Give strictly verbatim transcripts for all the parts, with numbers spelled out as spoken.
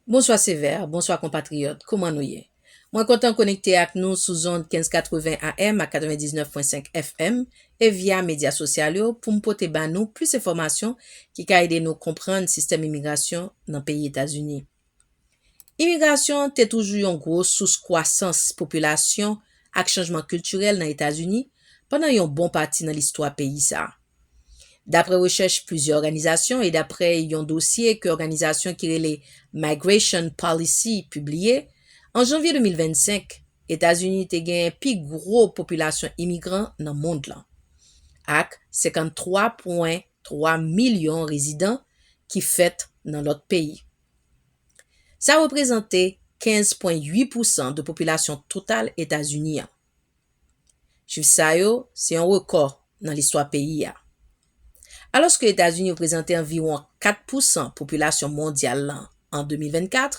Bonswa Sevè, bonswa konpatriyòt, kouman nou ye? Mwen kontan konekte ak nou sou zond kenz katreven A M ak katrevendiznèf pwen senk F M e via medya sosyal yo pou m pote ba nou plis enfòmasyon ki ka ede nou konprann sistèm imigrasyon nan peyi Etazini. Imigrasyon te toujou yon gwo sous kwasans popilasyon ak chanjman kiltirèl nan Etazini pandan yon bon pati nan listwa peyi sa a. Daprè rechèch plizyè òganizasyon e daprè yon dosye ke òganizasyon ki rele Migration Policy pibliye, an janvye de mil vennsenk, Etazini te gen pi gwo popilasyon imigran nan mond lan, ak senkanntwa pwen twa milyon rezidan ki fèt nan lòt peyi. Sa reprezante kenz pwen uit pousan de popilasyon total Etazini an. Chif sa yo se yon rekò nan listwa peyi a. Alòske Etazini reprezante anviwon kat pousan popilasyon mondyal lan an de mil vennkat,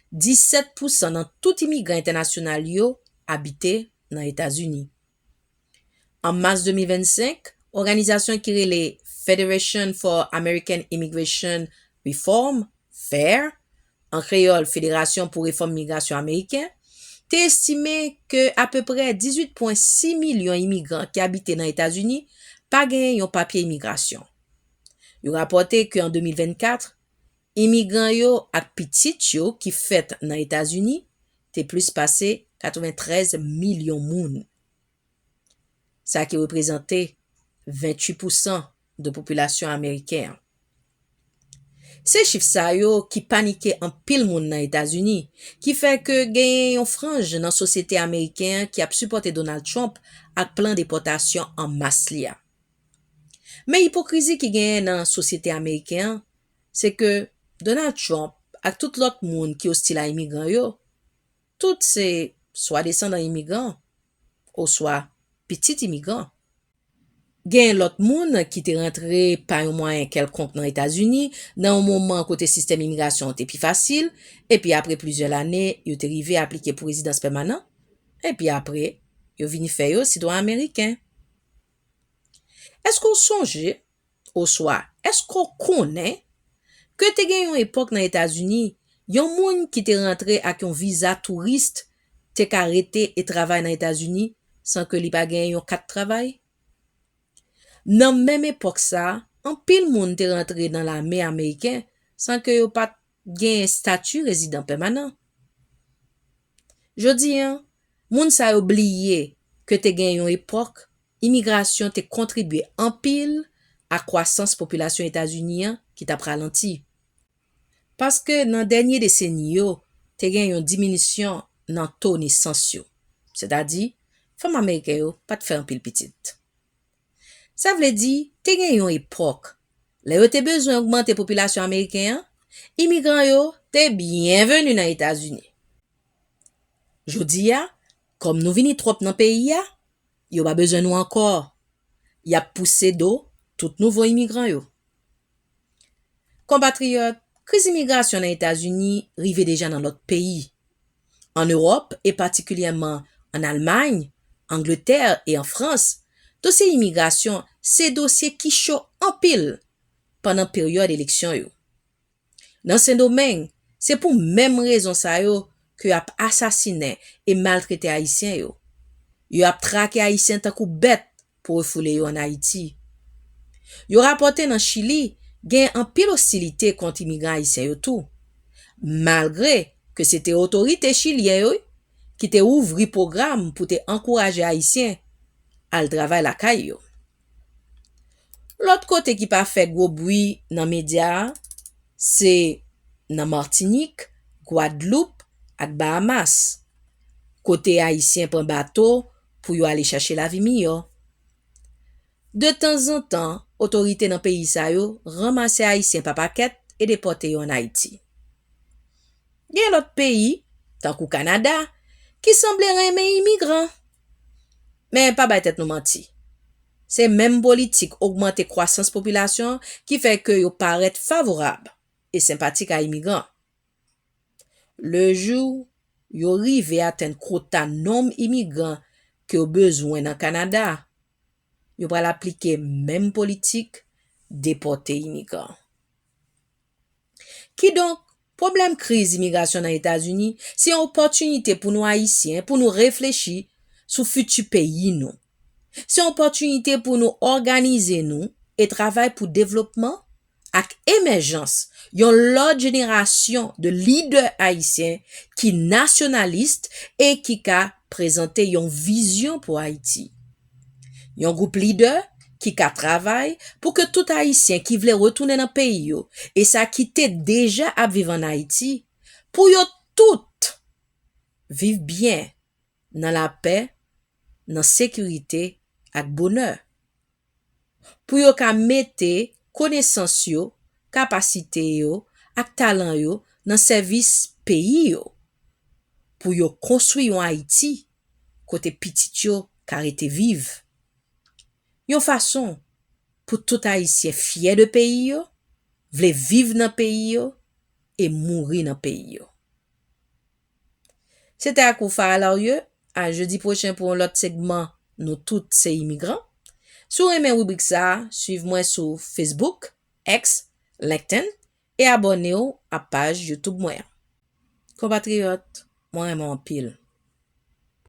disèt pousan nan tout imigran entènasyonal yo abite nan Etazini. An mas de mil vennsenk, òganizasyon ki rele Federation for American Immigration Reform, FAIR, an kreyòl, Federasyon pou Refòm Migrasyon Ameriken, te estime ke apeprè dizuit pwen sis milyon imigran ki abite nan Etazini pa genyen yon papye imigrasyon. Yo rapòte ke an de mil vennkat, imigran yo ak pitit yo ki fèt nan Etazini te plis pase katreventrèz milyon moun, sa ki reprezante venntuit pousan de popilasyon ameriken an. Se chif sa yo ki panike anpil moun nan Etazini, ki fè ke genyen yon franj nan sosyete ameriken an ki ap sipòte Donald Trump ak plan depòtasyon an mas li a. Men ipokrizi ki genyen nan sosyete ameriken an, se ke Donald Trump ak tout lòt moun ki ostil a imigran yo, tout se swa desandan imigran, oswa pitit imigran. Gen lòt moun ki te rantre pa yon mwayen kèlkonk nan Etazini, nan yon moman kote sistèm imigrasyon an te pi fasil, epi apre plizyè lane, yo te rive aplike pou rezidans pèmanan, epi apre, yo vini fè yo sitwayen ameriken. Èske w sonje, oswa èske w konnen, ke te gen yon epòk nan Etazini, yon moun ki te rantre ak yon viza touris te ka rete e travay nan Etazini san ke li pa genyen yon kat travay? Nan menm epòk sa a, anpil moun te rantre nan lame ameriken san ke yo pa t genyen estati rezidan pèmanan. Jodi a, moun sa yo bliye ke te gen yon epòk, imigrasyon te kontribye anpil a kwasans popilasyon Etazini an ki t ap ralanti. Paske nan dènye deseni yo, te gen yon diminisyon nan to nesans yo. Sètadi, fanm ameriken yo pa t fè anpil pitit. Sa vle di, te gen yon epòk, lè yo te bezwen ogmante popilasyon ameriken an, imigran yo te byenveni nan Etazini. Jodi a, kòm nou vini twòp nan peyi a, yo pa bezwen nou ankò. Y ap pouse do tout nouvo imigran yo. Konpatriyòt, kriz imigrasyon nan Etazini rive deja nan lòt peyi. An Ewòp, e patikilyèman an Almay, Angletè e an Frans, dosye imigrasyon se dosye ki cho anpil pandan peryòd eleksyon yo. Nan Sendomeng, se pou menm rezon sa yo ke y ap asasinen e maltrete Ayisyen yo. Yo ap trake Ayisyen tankou bèt pou refoule yo ann Ayiti. Yo rapòte nan Chili, gen anpil ostilite kont imigran ayisyen yo tou. Malgre ke se te otorite chilyen yo ki te ouvri pwogram pou te ankouraje Ayisyen al travay lakay yo. Lòt kote ki pa fè gwo bri nan medya a, se nan Matinik, Gwadloup ak Bahamas, kote Ayisyen pran bato pou yo ale chache lavi miyò. De tanzantan, otorite nan peyi sa yo ranmase Ayisyen pa pakèt e depòte yo ann Ayiti. Gen lòt peyi, tankou Kanada, ki sanble renmen imigran. Men pa bay tèt nou manti. Se menm politik ogmante kwasans popilasyon ki fè ke yo parèt favorab e senpatik a imigran. Lejou yo rive atenn kwota nonb imigran ke yo bezwen nan Kanada, yo pral aplike menm politik depòte imigran. Kidonk, Pwoblèm kriz imigrasyon nan Etazini se yon opòtinite pou nou Ayisyen pou nou reflechi sou fiti peyi nou. Se yon opòtinite pou nou òganize nou e travay pou devlopman ak emèjans yon lòt jenerasyon de lidè ayisyen ki nasyonalis e ki ka prezante yon vizyon pou Ayiti. Yon gwoup lidè ki ka travay pou ke tout Ayisyen ki vle retounen nan peyi yo e sa ki te deja ap viv ann Ayiti, pou yo tout viv byen, nan lapè, nan sekirite ak bonè. Pou yo ka mete konesans yo, kapasite yo ak talan yo nan sèvis peyi yo. Pou yo konstwi yon Ayiti kote pitit yo ka rete viv. Yon fason pou tout Ayisyen fyè de peyi yo, vle viv nan peyi yo e mouri nan peyi yo. Se te Akoufa Alarye, a jedi pwochen pou yon lòt segman Nou tout se imigran. Si w renmen ribrik sa a, swiv mwen sou Facebook, X, LinkedIn e abòne w a paj YouTube mwen an. Konpatriyòt, mwen renmen w anpil.